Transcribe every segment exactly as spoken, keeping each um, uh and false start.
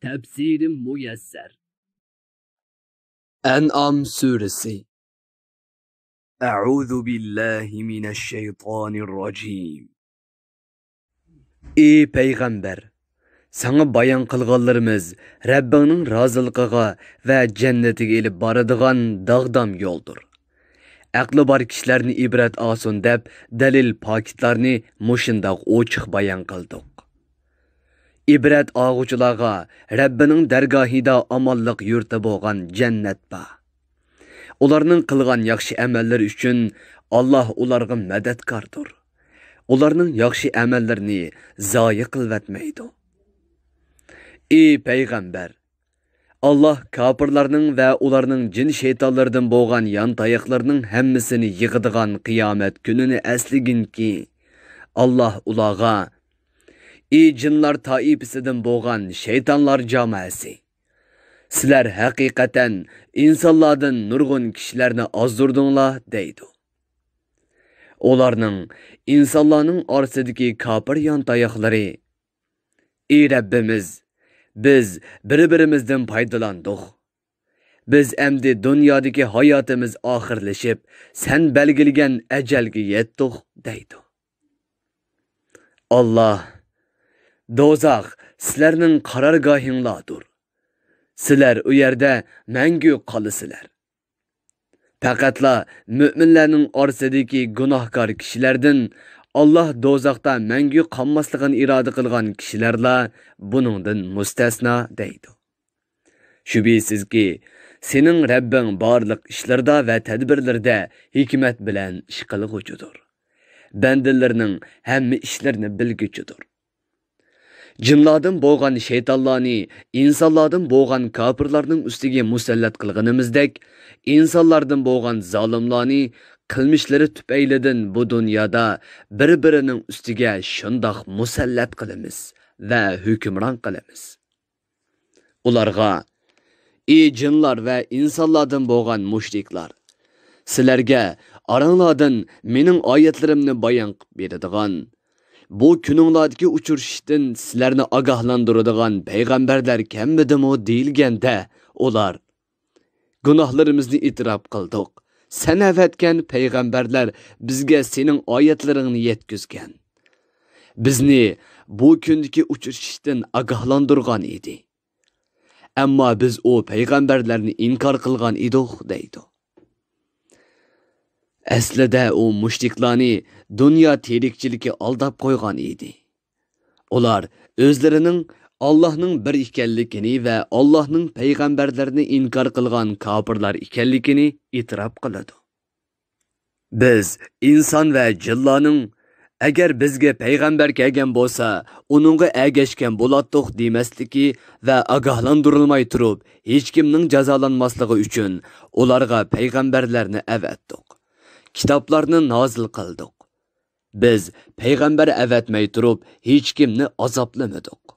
تەپسىرى مۇيەسسەر. ئەنئام سۈرىسى. أعوذ بالله من الشيطان الرجيم. ئى پەيغەمبەر، ساڭا بايان قىلغانلىرىمىز رەببىڭنىڭ رازىلىقىغا ۋە جەننىتىگە ئېلىپ بارىدىغان داغدام يولدۇر. ئەقلى بار كىشىلەرنى ئىبرەت ئالسۇن دەپ، دەلىل پاكىتلارنى مۇشۇنداق ئوچۇق بايان قىلدۇق. ئىبرەت ئالغۇچىلارغا رەببىنىڭ دەرگاھىدا ئامانلىق يۇرتى بولغان جەننەت بار. ئۇلارنىڭ قىلغان ياخشى ئەمەللىرى ئۈچۈن ئاللاھ ئۇلارغا مەدەتكاردۇر. ئۇلارنىڭ ياخشى ئەمەللىرىنى زايە قىلىۋەتمەيدۇ. ئى پەيغەمبەر! ئاللاھ كاپىرلارنىڭ ۋە ئۇلارنىڭ جىن-شەيتانلىرىدىن بولغان يانتاياقلىرىنىڭ ھەممىسىنى يىغىدىغان قىيامەت كۈنىنى ئەسلىگىنكى، ئاللاھ ئۇلارغا، ئى جىنلار تائىپىسىدىن بولغان شەيتانلار جامائەسى، سىلەر ھەقىقەتەن ئىنسانلاردىن نۇرغۇن كىشىلەرنى ئازدۇردۇڭلار دەيدۇ. ئۇلارنىڭ، ئىنسانلارنىڭ ئارىسىدىكى كاپىر يانتاياقلىرى، ئى رەببىمىز، بىز بىر-بىرىمىزدىن پايدىلاندۇق. بىز ئەمدى دۇنيادىكى ھاياتىمىز ئاخىرلىشىپ، سەن بەلگىلىگەن ئەجەلگە يەتتۇق دەيدۇ. ئاللاھ، دوزاخ سىلەرنىڭ قارارگاھىڭلاردۇر. سىلەر ئۇ يەردە مەڭگۈ قالىسىلەر. پەقەتلا مۆمىنلەرنىڭ ئارىسىدىكى گۇناھكار كىشىلەردىن، ئاللاھ دوزاختا مەڭگۈ قالماسلىقىنى ئىرادە قىلغان كىشىلەرلا بۇنىڭدىن مۇستەسنا دەيدۇ. شۈبھىسىزكى، سېنىڭ رەببىڭ بارلىق ئىشلىرىدا ۋە تەدبىرلىرىدە ھېكمەت بىلەن ئىش قىلغۇچىدۇر. بەندىلىرىنىڭ ھەممە ئىشلىرىنى بىلگۈچىدۇر. جىنلاردىن بولغان شەيتانلارنى ئىنسانلاردىن بولغان كاپىرلارنىڭ ئۈستىگە مۇسەللەت قىلغىنىمىزدەك، ئىنسانلاردىن بولغان زالىملارنى قىلمىشلىرى تۈپەيلىدىن بۇ دۇنيادا بىر-بىرىنىڭ ئۈستىگە شۇنداق مۇسەللەت قىلىمىز ۋە ھۆكۈمران قىلىمىز. ئۇلارغا، ئى جىنلار ۋە ئىنسانلاردىن بولغان مۇشرىكلار، سىلەرگە ئاراڭلاردىن مېنىڭ ئايەتلىرىمنى بايان قىلىپ بېرىدىغان، بۇ كۈنۈڭلاردىكى ئۇچرىشىشتىن سىلەرنى ئاگاھلاندۇرىدىغان پەيغەمبەرلەر كەلمىدىمۇ دېيىلگەندە، ئۇلار، گۇناھلىرىمىزنى ئېتىراپ قىلدۇق. سەن ئەۋەتكەن پەيغەمبەرلەر بىزگە سېنىڭ ئايەتلىرىڭنى يەتكۈزگەن. بىزنى بۇ كۈندىكى ئۇچرىشىشتىن ئاگاھلاندۇرغان ئىدى. ئەمما بىز ئۇ پەيغەمبەرلەرنى ئىنكار قىلغان ئىدۇق، دەيدۇ. ئەسلىدە ئۇ مۇشرىكلارنى دۇنيا تىرىكچىلىكى ئالداپ قويغان ئىدى. ئۇلار ئۆزلىرىنىڭ ئاللاھنىڭ بىر ئىكەنلىكىنى ۋە ئاللاھنىڭ پەيغەمبەرلىرىنى ئىنكار قىلغان كاپىرلار ئىكەنلىكىنى ئېتىراپ قىلىدۇ. بىز ئىنسان ۋە جىنلارنىڭ، ئەگەر بىزگە پەيغەمبەر كەلگەن بولسا، ئۇنىڭغا ئەگەشكەن بولاتتۇق دېمەسلىكى ۋە ئاگاھلاندۇرۇلماي تۇرۇپ ھېچكىمنىڭ جازالانماسلىقى ئۈچۈن ئۇلارغا پەيغەمبەرلەرنى ئەۋەتتۇق. كىتابلارنى نازىل قىلدۇق. بىز پەيغەمبەر ئەۋەتمەي تۇرۇپ ھېچكىمنى ئازابلىمىدۇق.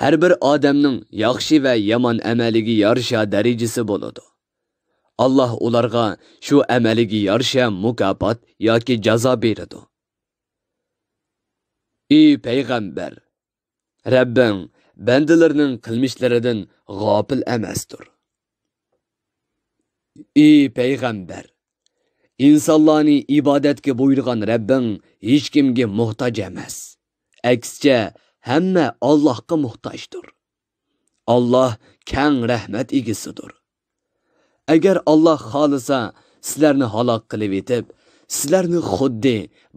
ھەر بىر ئادەمنىڭ ياخشى ۋە يامان ئەمەلىگە يارىشا دەرىجىسى بولىدۇ. ئاللاھ ئۇلارغا شۇ ئەمەلىگە يارىشا مۇكاپات ياكى جازا بېرىدۇ. ئى پەيغەمبەر! رەببىڭ بەندىلىرىنىڭ قىلمىشلىرىدىن غاپىل ئەمەستۇر. ئى پەيغەمبەر! ئىنسانلارنى ئىبادەتكە بۇيرۇغان رەببىڭ ھېچكىمگە موھتاج ئەمەس. ئەكسىچە، ھەممە ئاللاھقا موھتاجدۇر. ئاللاھ كەڭ رەھمەت ئىگىسىدۇر. ئەگەر ئاللاھ خالىسا، سىلەرنى ھالاك قىلىۋېتىپ، سىلەرنى خۇددى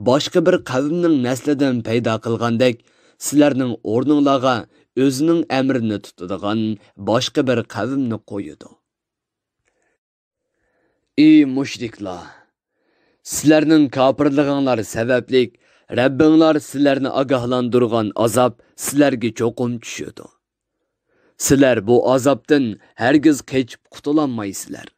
باشقا بىر قەۋمنىڭ نەسلىدىن پەيدا قىلغاندەك، سىلەرنىڭ ئورنۇڭلارغا ئۆزىنىڭ ئەمرىنى تۇتىدىغان باشقا بىر قەۋمنى قويىدۇ. ئى مۇشرىكلار! سىلەرنىڭ كاپىرلىقىڭلار سەۋەبلىك رەببىڭلار سىلەرنى ئاگاھلاندۇرغان ئازاب سىلەرگە چوقۇم چۈشىدۇ. سىلەر بۇ ئازابتىن ھەرگىز قېچىپ قۇتۇلالمايسىلەر.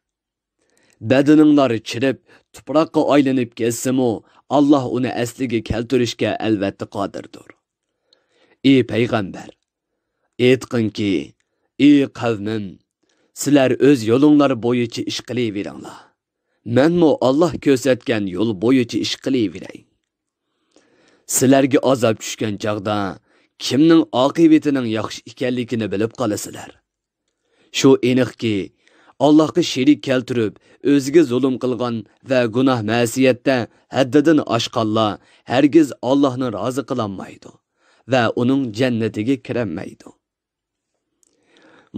بەدىنىڭلار چىرىپ، تۇپراققا ئايلىنىپ كەتسىمۇ، ئاللاھ ئۇنى ئەسلىگە كەلتۈرۈشكە ئەلۋەتتە قادىردۇر. ئى پەيغەمبەر! ئېيتقىنكى، ئى قەۋمىم! سىلەر ئۆز يولۇڭلار بويىچە ئىش قىلىۋېرىڭلار. مەنمۇ ئاللاھ كۆرسەتكەن يول بويىچە ئىش قىلىۋېرەي. سىلەرگە ئازاب چۈشكەن چاغدا، كىمنىڭ ئاقىۋىتىنىڭ ياخشى ئىكەنلىكىنى بىلىپ قالىسىلەر. شۇ ئېنىقكى، ئاللاھقا شېرىك كەلتۈرۈپ، ئۆزىگە زۇلۇم قىلغان ۋە گۇناھ-مەسىيەتتە ھەددىدىن ئاشقانلار ھەرگىز ئاللاھنى رازى قىلالمايدۇ ۋە ئۇنىڭ جەننىتىگە كىرەلمەيدۇ.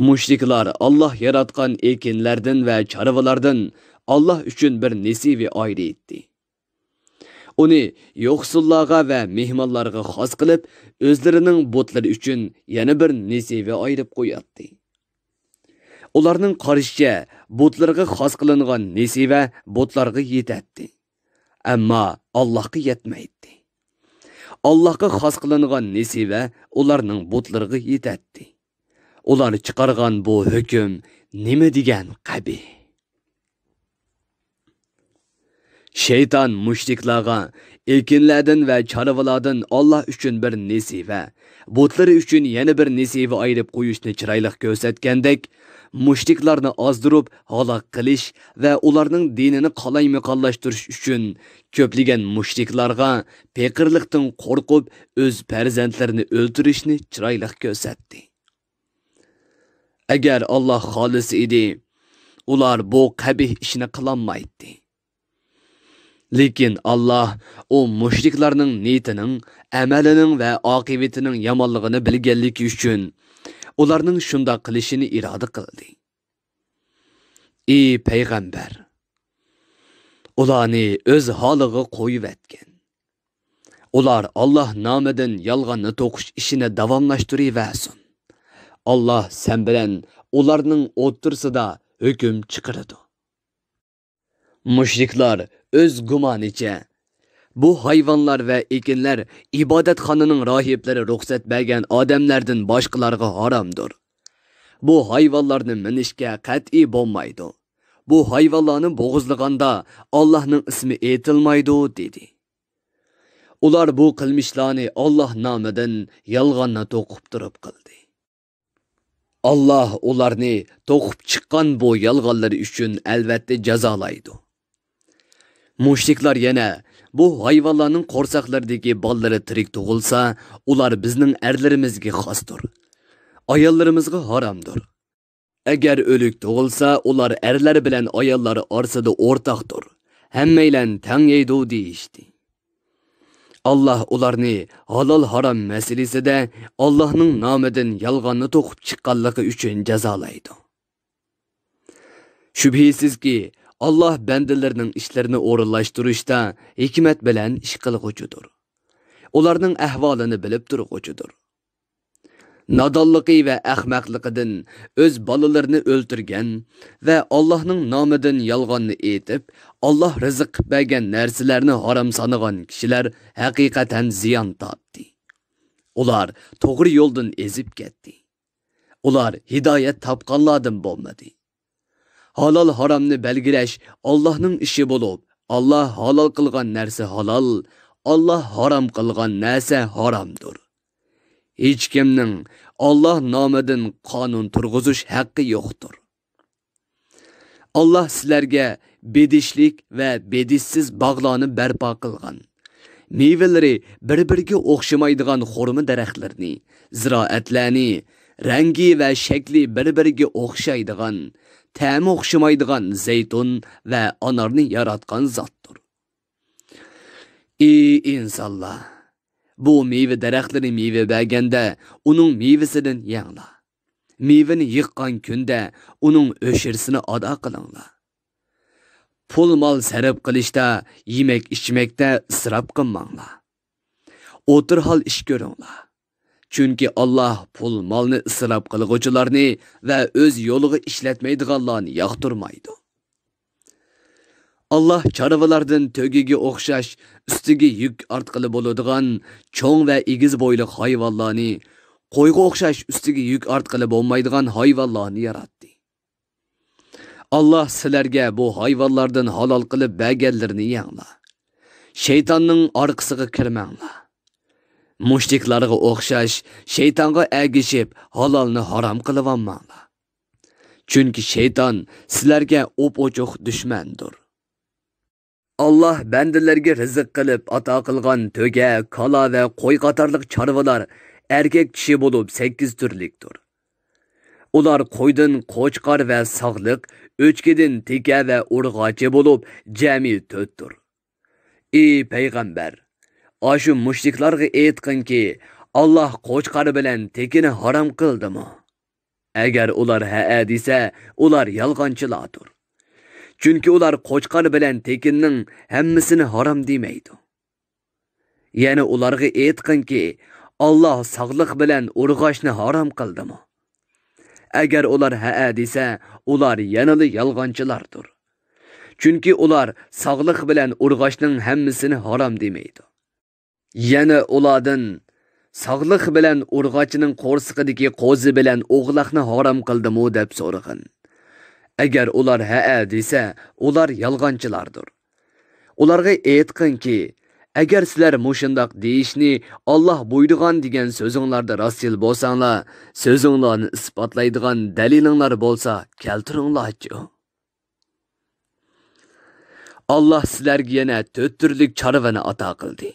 مۇشرىكلار ئاللاھ ياراتقان ئېكىنلەردىن ۋە چارۋىلاردىن ئاللاھ ئۈچۈن بىر نېسىۋە ئايرىيتتى. ئۇنى يوقسۇللارغا ۋە مېھمانلارغا خاس قىلىپ، ئۆزلىرىنىڭ بۇتلىرى ئۈچۈن يەنە بىر نېسىۋە ئايرىپ قوياتتى. ئۇلارنىڭ قارىشىچە، بۇتلىرىغا خاس قىلىنغان نېسىۋە بۇتلارغا يېتەتتى. ئەمما ئاللاھقا يەتمەيتتى. ئاللاھقا خاس قىلىنغان نېسىۋە ئۇلارنىڭ بۇتلىرىغا يېتەتتى. ئۇلار چىقارغان بۇ ھۆكۈم نېمە دېگەن قەبىھ! شەيتان مۇشرىكلارغا ئېكىنلەردىن ۋە چارۋىلاردىن ئاللاھ ئۈچۈن بىر نېسىۋە، بۇتلىرى ئۈچۈن يەنە بىر نېسىۋە ئايرىپ قويۇشنى چىرايلىق كۆرسەتكەندەك، مۇشرىكلارنى ئازدۇرۇپ ھالاك قىلىش ۋە ئۇلارنىڭ دىنىنى قالايمىقانلاشتۇرۇش ئۈچۈن كۆپلىگەن مۇشرىكلارغا پېقىرلىقتىن قورقۇپ ئۆز پەرزەنتلىرىنى ئۆلتۈرۈشنى چىرايلىق كۆرسەتتى. ئەگەر ئاللاھ خالىسا ئىدى، ئۇلار بۇ قەبىھ ئىشنى قىلالمايتتى. لېكىن ئاللاھ ئۇ مۇشرىكلارنىڭ نىيىتىنىڭ، ئەمەلىنىڭ ۋە ئاقىۋىتىنىڭ يامانلىقىنى بىلگەنلىكى ئۈچۈن، ئۇلارنىڭ شۇنداق قىلىشىنى ئىرادە قىلدى. ئى پەيغەمبەر! ئۇلارنى ئۆز ھالىغا قويۇۋەتكىن. ئۇلار ئاللاھ نامىدىن يالغاننى توقۇش ئىشىنى داۋاملاشتۇرۇۋەرسۇن. ئاللاھ سەن بىلەن ئۇلارنىڭ ئوتتۇرىسىدا ھۆكۈم چىقىرىدۇ. مۇشرىكلار ئۆز گۇمانىچە، بۇ ھايۋانلار ۋە ئېكىنلەر ئىبادەتخانىنىڭ راھىبلىرى رۇخسەت بەرگەن ئادەملەردىن باشقىلارغا ھارامدۇر. بۇ ھايۋانلارنى مىنىشكە قەتئىي بولمايدۇ. بۇ ھايۋانلارنى بوغۇزلىغاندا ئاللاھنىڭ ئىسمى ئېيتىلمايدۇ، دېدى. ئۇلار بۇ قىلمىشلارنى ئاللاھ نامىدىن يالغاننى توقۇپ تۇرۇپ قىلدى. ئاللاھ ئۇلارنى توقۇپ چىققان بۇ يالغانلىرى ئۈچۈن ئەلۋەتتە جازالايدۇ. مۇشرىكلار يەنە، بۇ ھايۋانلارنىڭ قورساقلىرىدىكى بالىلىرى تىرىك تۇغۇلسا، ئۇلار بىزنىڭ ئەرلىرىمىزگە خاستۇر، ئاياللىرىمىزغا ھارامدۇر. ئەگەر ئۆلۈك تۇغۇلسا، ئۇلار ئەرلەر بىلەن ئاياللار ئارىسىدا ئورتاقتۇر، ھەممەيلەن تەڭ يەيدۇ، دېيىشتى. ئاللاھ ئۇلارنى ھالال-ھارام مەسىلىسىدە ئاللاھنىڭ نامىدىن يالغاننى توقۇپ چىققانلىقى ئۈچۈن جازالايدۇ. شۈبھىسىزكى، ئاللاھ بەندىلىرىنىڭ ئىشلىرىنى ئورۇنلاشتۇرۇشتا ھېكمەت بىلەن ئىش قىلغۇچىدۇر. ئۇلارنىڭ ئەھۋالىنى بىلىپ تۇرغۇچىدۇر. نادانلىقى ۋە ئەخمەقلىقىدىن ئۆز بالىلىرىنى ئۆلتۈرگەن ۋە ئاللاھنىڭ نامىدىن يالغاننى ئېيتىپ، ئاللاھ رىزىق قىلىپ بەرگەن نەرسىلەرنى ھارام سانىغان كىشىلەر ھەقىقەتەن زىيان تارتتى. ئۇلار توغرا يولدىن ئېزىپ كەتتى. ئۇلار ھىدايەت تاپقانلاردىن بولمىدى. ھالال-ھارامنى بەلگىلەش ئاللاھنىڭ ئىشى بولۇپ، ئاللاھ ھالال قىلغان نەرسە ھالال، ئاللاھ ھارام قىلغان نەرسە ھارامدۇر. ھېچكىمنىڭ ئاللاھ نامىدىن قانۇن تۇرغۇزۇش ھەققى يوقتۇر. ئاللاھ سىلەرگە بېدىشلىك ۋە بېدىشسىز باغلارنى بەرپا قىلغان. مېۋىلىرى بىر-بىرىگە ئوخشىمايدىغان خورما دەرەخلىرىنى، زىرائەتلەرنى، رەڭگى ۋە شەكلى بىر-بىرىگە ئوخشايدىغان، تەمى ئوخشىمايدىغان زەيتۇن ۋە ئانارنى ياراتقان زاتتۇر. ئى ئىنسانلار! بۇ مېۋە دەرەخلىرى مېۋە بەرگەندە، ئۇنىڭ مېۋىسىدىن يەڭلار. مېۋىنى يىغقان كۈندە ئۇنىڭ ئۆشرىسىنى ئادا قىلىڭلار. پۇل-مال سەرپ قىلىشتا، يېمەك-ئىچمەكتە ئىسراپ قىلماڭلار. ئوتتۇرا ھال ئىش كۆرۈڭلار. چۈنكى ئاللاھ پۇل-مالنى ئىسراپ قىلغۇچىلارنى ۋە ئۆز يولىغا ئىشلەتمەيدىغانلارنى ياقتۇرمايدۇ. ئاللاھ چارۋىلاردىن تۆگىگە ئوخشاش ئۈستىگە يۈك ئارتقىلى بولىدىغان چوڭ ۋە ئېگىز بويلۇق ھايۋانلارنى، قويغا ئوخشاش ئۈستىگە يۈك ئارتقىلى بولمايدىغان ھايۋانلارنى ياراتتى. ئاللاھ سىلەرگە بۇ ھايۋانلاردىن ھالال قىلىپ بەرگەنلىرىنى يەڭلار. شەيتاننىڭ ئارقىسىغا كىرمەڭلار. مۇشرىكلارغا ئوخشاش شەيتانغا ئەگىشىپ ھالالنى ھارام قىلىۋالماڭلار. چۈنكى شەيتان سىلەرگە ئوپئوچۇق دۈشمەندۇر. ئاللاھ بەندىلەرگە رىزىق قىلىپ ئاتا قىلغان تۆگە، كالا ۋە قوي قاتارلىق چارۋىلار ئەركەك چىشى بولۇپ سەككىز تۈرلۈكتۇر. ئۇلار قويدىن قوچقار ۋە ساغلىق، ئۆچكىدىن تېكە ۋە ئۇرغاچى بولۇپ جەمئىي تۆتتۇر. ئى پەيغەمبەر، ئاشۇ مۇشرىكلارغا ئېيتقىنكى، ئاللاھ قوچقار بىلەن تېكىنى ھارام قىلدىمۇ؟ ئەگەر ئۇلار ھەئە دېسە، ئۇلار يالغانچىلاردۇر. چۈنكى ئۇلار قوچقار بىلەن تېكىننىڭ ھەممىسىنى ھارام دېمەيدۇ. يەنە ئۇلارغا ئېيتقىنكى، ئاللاھ ساغلىق بىلەن ئۇرغاچنى ھارام قىلدىمۇ؟ ئەگەر ئۇلار ھەئە دېسە، ئۇلار يەنىلا يالغانچىلاردۇر. چۈنكى ئۇلار ساغلىق بىلەن ئۇرغاچنىڭ ھەممىسىنى ھارام دېمەيدۇ. يەنە ئۇلاردىن، ساغلىق بىلەن ئۇرغاچنىڭ قورسىقىدىكى قوزا بىلەن ئوغلاقنى ھارام قىلدىمۇ دەپ سورىغىن. ئەگەر ئۇلار ھەئە دېسە، ئۇلار يالغانچىلاردۇر. ئۇلارغا ئېيتقىنكى، ئەگەر سىلەر مۇشۇنداق دېيىشنى ئاللاھ بۇيرۇغان دېگەن سۆزۈڭلاردا راستچىل بولساڭلار، سۆزۈڭلارنى ئىسپاتلايدىغان دەلىلىڭلار بولسا كەلتۈرۈڭلارچۇ. ئاللاھ سىلەرگە يەنە تۆت تۈرلۈك چارۋىنى ئاتا قىلدى.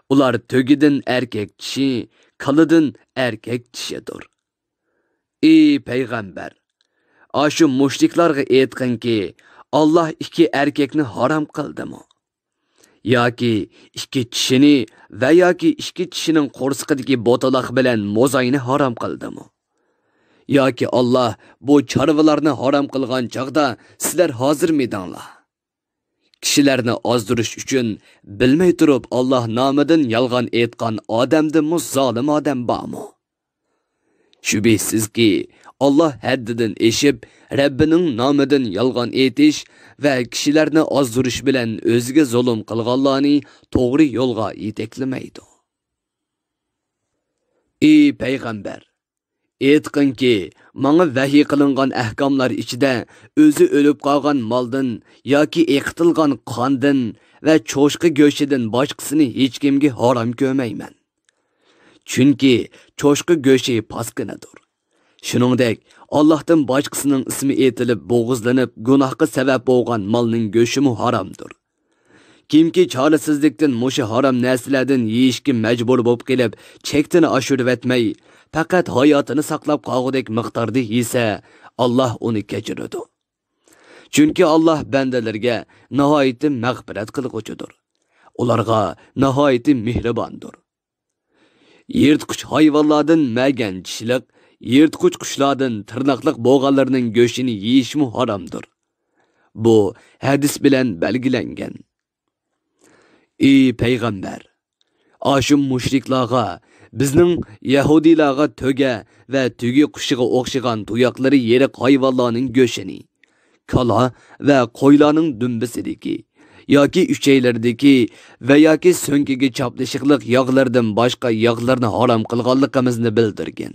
ئۇلار تۆگىدىن ئەركەك چىشى، كالىدىن ئەركەك چىشىدۇر. ئى پەيغەمبەر، ئاشۇ مۇشرىكلارغا ئېيتقىنكى، ئاللاھ ئىككى ئەركەكنى ھارام قىلدىمۇ؟ ياكى ئىككى چىشىنى ۋە ياكى ئىككى چىشىنىڭ قورسىقىدىكى بوتىلاق بىلەن موزاينى ھارام قىلدىمۇ؟ ياكى ئاللاھ بۇ چارۋىلارنى ھارام قىلغان چاغدا سىلەر ھازىرمىدىڭلار؟ كىشىلەرنى ئازدۇرۇش ئۈچۈن بىلمەي تۇرۇپ ئاللاھ نامىدىن يالغان ئېيتقان ئادەمدىنمۇ زالىم ئادەم بارمۇ؟ شۈبھىسىزكى، ئاللاھ ھەددىدىن ئېشىپ، رەببىنىڭ نامىدىن يالغان ئېيتىش ۋە كىشىلەرنى ئازدۇرۇش بىلەن ئۆزىگە زۇلۇم قىلغانلارنى توغرا يولغا يېتەكلىمەيدۇ. ئى پەيغەمبەر! ئېيتقىنكى، ماڭا ۋەھىي قىلىنغان ئەھكاملار ئىچىدە ئۆزى ئۆلۈپ قالغان مالدىن ياكى ئېقىتىلغان قاندىن ۋە چوشقا گۆشىدىن باشقىسىنى ھېچكىمگە ھارام كۆرمەيمەن. چۈنكى چوشقا گۆشى پاسكىنىدۇر. شۇنىڭدەك، ئاللاھتىن باشقىسىنىڭ ئىسمى ئېيتىلىپ بوغۇزلىنىپ گۇناھقا سەۋەب بولغان مالنىڭ گۆشىمۇ ھارامدۇر. كىمكى چارىسىزلىكتىن مۇشۇ ھارام نەرسىلەردىن يېيىشكە مەجبۇر بولۇپ قېلىپ، چەكتىن ئاشۇرۇۋەتمەي، پەقەت ھاياتىنى ساقلاپ قالغۇدەك مىقداردا يېسە، ئاللاھ ئۇنى كەچۈرىدۇ. چۈنكى ئاللاھ بەندىلىرىگە ناھايىتى مەغپىرەت قىلغۇچىدۇر. ئۇلارغا ناھايىتى مېھرىباندۇر. يىرتقۇچ ھايۋانلاردىن مەگەن چىشلىق، يىرتقۇچ قۇشلاردىن تىرناقلىق بولغانلىرىنىڭ گۆشىنى يېيىشمۇ ھارامدۇر. بۇ ھەدىس بىلەن بەلگىلەنگەن. ئى پەيغەمبەر! ئاشۇ مۇشرىكلارغا، بىزنىڭ يەھۇدىيلارغا تۆگە ۋە تۆگە قۇشىغا ئوخشىغان تۇياقلىرى يېرىق ھايۋانلارنىڭ گۆشىنى، كالا ۋە قويلارنىڭ دۈمبىسىدىكى ياكى ئۈچەيلىرىدىكى ۋە ياكى سۆڭىكىگە چاپلىشىقلىق ياغلىرىدىن باشقا ياغلارنى ھارام قىلغانلىقىمىزنى بىلدۈرگىن.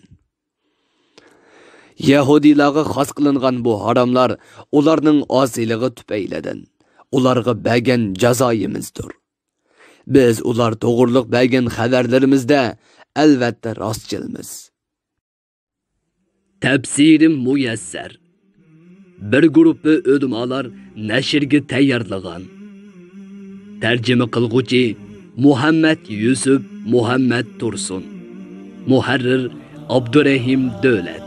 يەھۇدىيلارغا خاس قىلىنغان بۇ ھاراملار ئۇلارنىڭ ئاسىيلىقى تۈپەيلىدىن ئۇلارغا بەرگەن جازايىمىزدۇر. بىز ئۇلار توغرۇلۇق بەرگەن خەۋەرلىرىمىزدە ئەلۋەتتە راستچىلمىز. تەپسىرى مۇيەسسەر. بىر گۇرۇپپا ئۆلىمالار نەشرگە تەييارلىغان. تەرجىمە قىلغۇچى مۇھەممەد يۈسۈپ مۇھەممەد تۇرسۇن. مۇھەررىر ئابدۇرېھىم دۆلەت.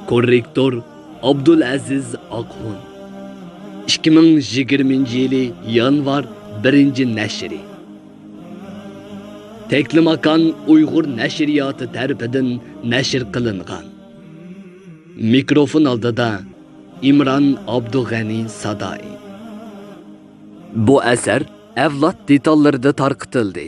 كوررېكتور ئابدۇلئەزىز ئاقخۇن. ئىككى مىڭ يىگىرمىنچى يىلى يانۋار بىرىنچى نەشرى. تەكلىماكان ئۇيغۇر نەشرىياتى تەرىپىدىن نەشر قىلىنغان. مىكروفون ئالدىدا ئىمران ئابدۇغەنى سادائى. بۇ ئەسەر ئەۋلاد دېتاللىرىدا تارقىتىلدى.